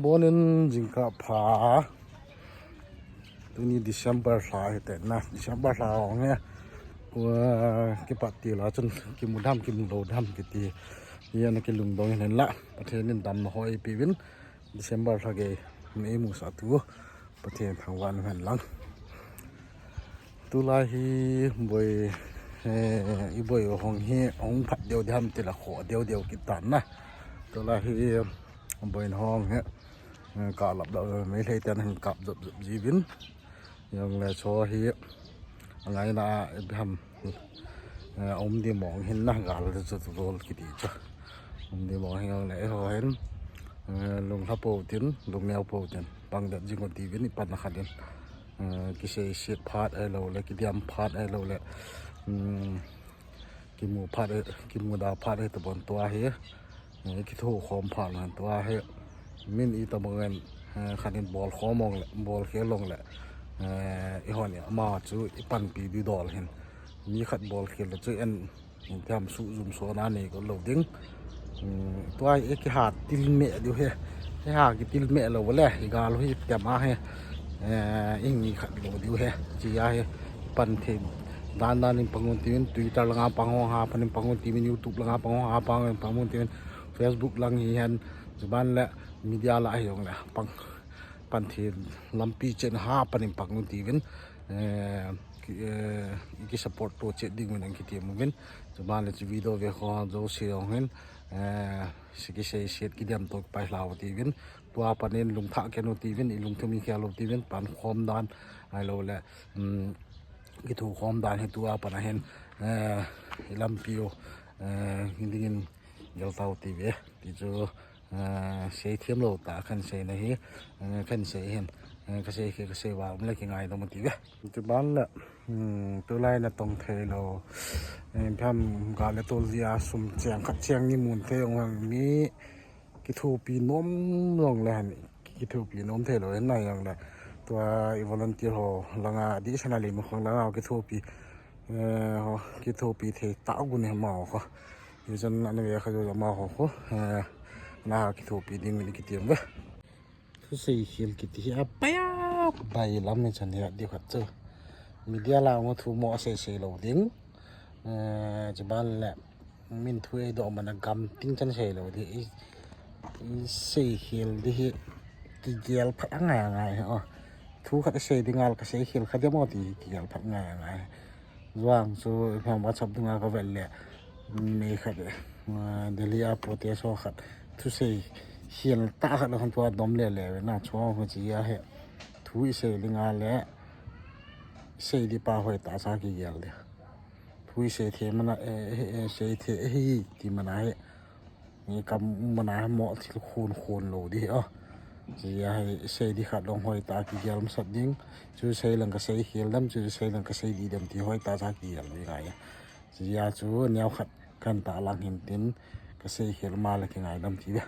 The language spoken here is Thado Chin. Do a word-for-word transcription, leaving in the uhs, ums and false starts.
Morning, jingkah pha. Tuni December lha hite na, December lha hong hi. Kua kipat til a chun kimu dam, kimu lou dam kiti. Hi ana kilungdong hin la. Pathen in damna ho eipeuvin. December lha gei eimusah tu Pathen thangvah in umhen lang. Tulai hi boi, eh, i boi hong hi hong phat deu deu ham tile kho deu deu kit tan na. Tulai hi boi hong hi, eh, kalap lou, Meitei ten hin kap jop jop jiuvin. Jongle cho hi angaina a ipi ham, eh, um di mong hin na, gal chu chu rol kiti chu. Um di mong hin jongle eiho hin, eh, lunglha pou tin, lungneo pou tin, pang det jing u tiuvin i panna khat in. Eh, kiseiset phat ahilouleh, kidiam phat ahilouleh, um, kimu phat, eh, kimuda phat ahi tabon tua hi, eh, kitho khom phat lou hen tua hi. Min i tabang in, eh, khat in bol khom ong le, bol khel ong le, eh, eihon i ama chu i panpi di dol hin. Mi khat bol khel le chu en, in tiam su zum so na nei ko lou ding. Um, tua hi kiha til me diu he. He ha kitil me lou le, i gal hi tem a he. Eh, i ngi khat lou diu he. Chi a he. Pan thei dan dan in pang un tiuvin, Twitter langa pang hong ha, pan in pang un tiuvin, YouTube langa pang hong ha, pan in pang un tiuvin, Facebook lang hi hen. Chuban le media lah hi jong le pang, pan thei lampi chen ha, pan in pang un tiuvin. Eh, ki, eh, ki support to chet ding un ang kiti uvin. Chuban le chu video ve ho jouse jong hin, eh, si kiseiset kidiam to pai lou tiuvin. Tua pan in lungthah kei u tiuvin, i lungthim i khel u tiuvin, pan khom dan ahilouleh, um, kitho khom dan hi tua pan a hin, eh, i lampi u, eh, hin ding in gel tau tiuve. Ti chu, eh, sei them lou ta khan sei na hi, eh, khan sei hin, eh, ka sei kei, ka sei va um le kingaidam u tiuve. Chuban le, um, tulai na tong thei lou, eh, pham gal le tol jia sum cheng khat cheng ni mun thei ong mi kithopi nom long le han, kithopi nom thei lou hen na jong le. Tua i volunteer ho langa di sana le mo khong langa kithopi, eh, ho, kithopi thei ta gu ne ma ho. Ni jan ana ve kha jo ma ho ko, eh, na kithopi ding ni kiti ve. Thusei khel kiti hi a pai a pai lam ni chan hi a di khat chu. Media lah a thu mo sei sei lou ding. Eh, chuban le min thu eidoh man a gam ting chan sei lou di. I, i sei khel di hi kigel phat angai angai hi, oh. Thu khat sei di ngal ka sei khel kha di mo di kigel phat angai angai. Juang chu, um, WhatsApp dunga ka vet le, mi khat, uh, Delhi a protest ho khat thusei khel ta khat khan tua dom le le ve na, chuang ho chi a he. Thu i sei ding a le, sei di pa hoi ta sa kigel di. Thu i sei the mana, eh, eh, eh, sei the, eh, hi, ti mana he. Ni kam mana mo thil khun khun lou di, oh. Chi a hi sei di khat long hoi ta kigel masat ding. Chu sei lang ka sei khel dam, chu sei lang ka sei di dam ti hoi ta sa kigel di ngai. Chi a chu neo khat kan ta lang hin tin ka sei khel ma le kingaidam ti ve.